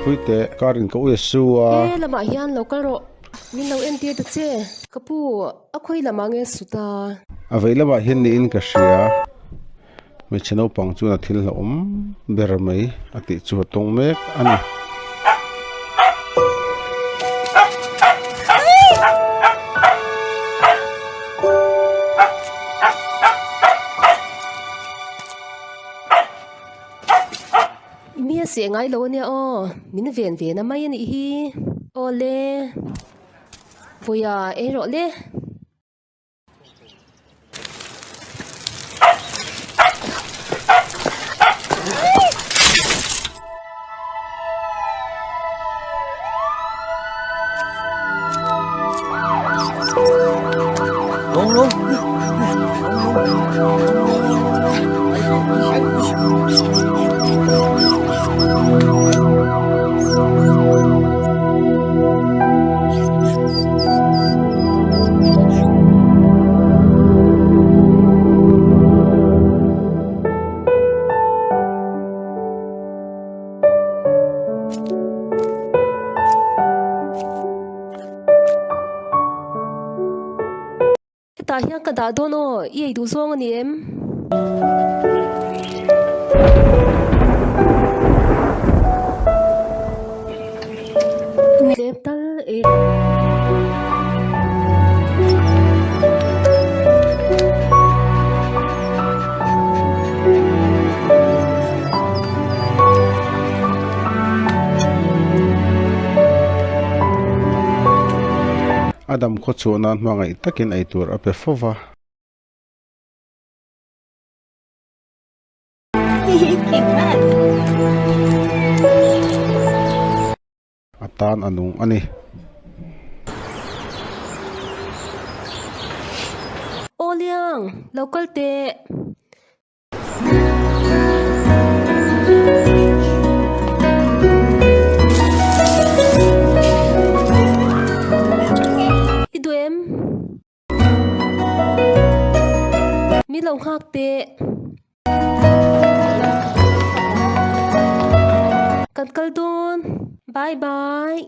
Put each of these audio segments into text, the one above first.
pui teh. Car in ka ui a su a. He lamah hian lo kal rawh. Min lo entir ta che. Ka pu, a khawi lamah nge su ta? A vei lamah hian niin ka hria. Hmeichhe naupang chuan a thil hlauhawm ber mai a tih chu a tawng mek a ni. I mi a seh ngai lo ania aw, min ven ve na mai a nih hi. Aw le, vawiah ei rawh le. Hetah hian ka dah dawn aw, i ei duh zawng a ni em? Tlem tal ei rawh. A dam khaw chhuah nan hmangaih takin ei tur a pe fo va. A tan a nung a ni. Aw Liang, lo kal teh. I duh em? Mi lo nghak teh. Kan kal dawn. Bye bye.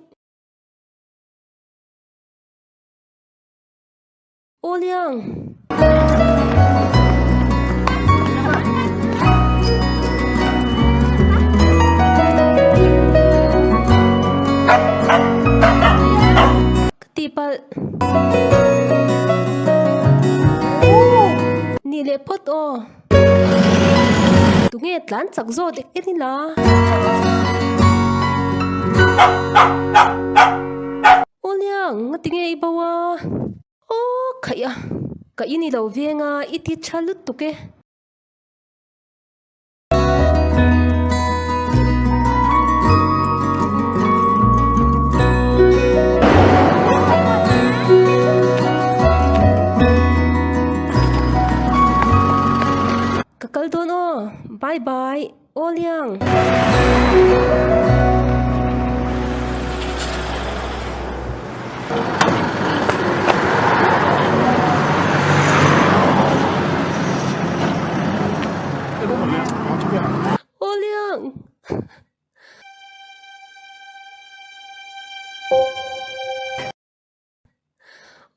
Aw Liang! Ka tihpalh. Nih leh phawt aw. Tunge tlan chak zawt en ila. Aw Liang, ngatinge i bo a? Aw khaih a, ka in i lo veng a, i ti tha lutuk e. Ka kal dawn aw, bye bye, aw Liang. Aw Liang!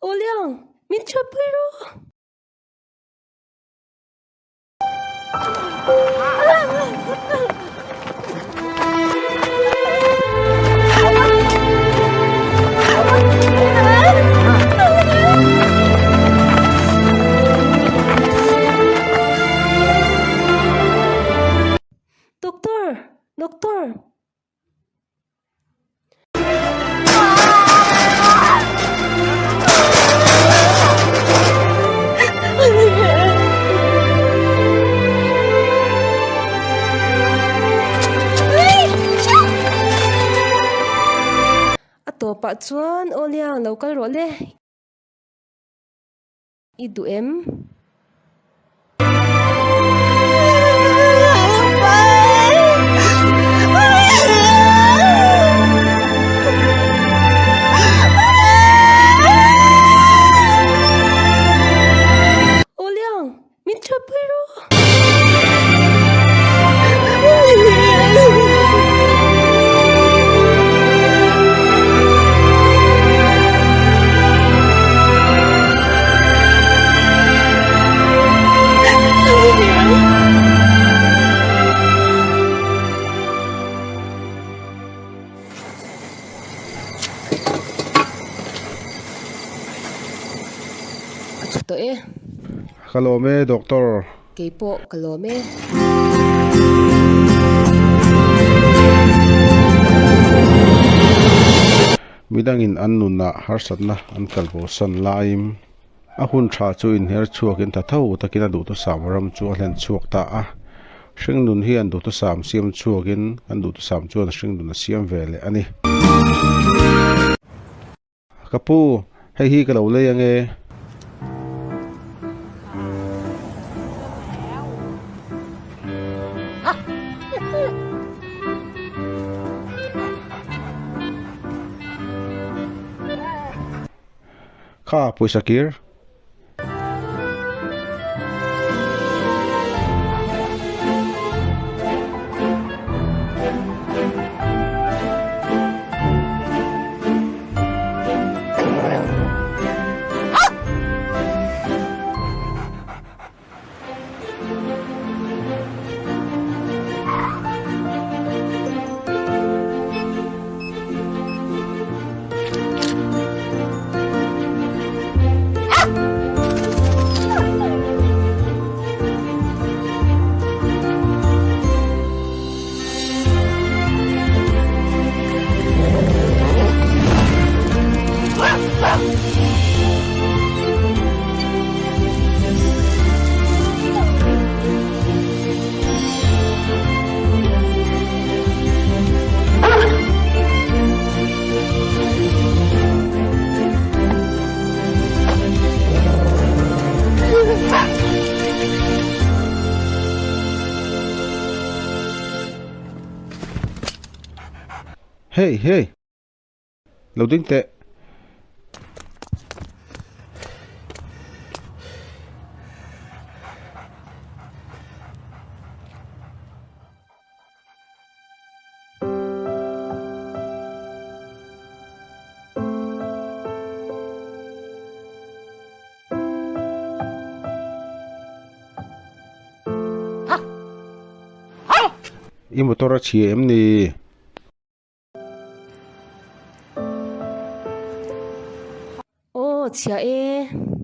Aw Liang! Min chhuah pui rawh! Doctor! Doctor! A tawpah chuan aw liang lo kal rawh le. I duh em? Aw Liang, min chhuah pui rawh. tha tawh e. Ka lawm e Doctor. Kei pawh ka lawm e. Midangin an nunah harsatna an kalbosan laiin a hun tha chu inher chhuakin tha tho takin a duhthusam ram chu a hlen chhuak ta a. Hringnun hian duhthusam siam chhuakin kan duhthusam chuan hringnun a siam ve leh a ni. Ka pu, hei hi ka lo lei ange. Kha pawisa kir. Hey hey! Lo ding teh. I motor a chhia em ni? Aw chhia e.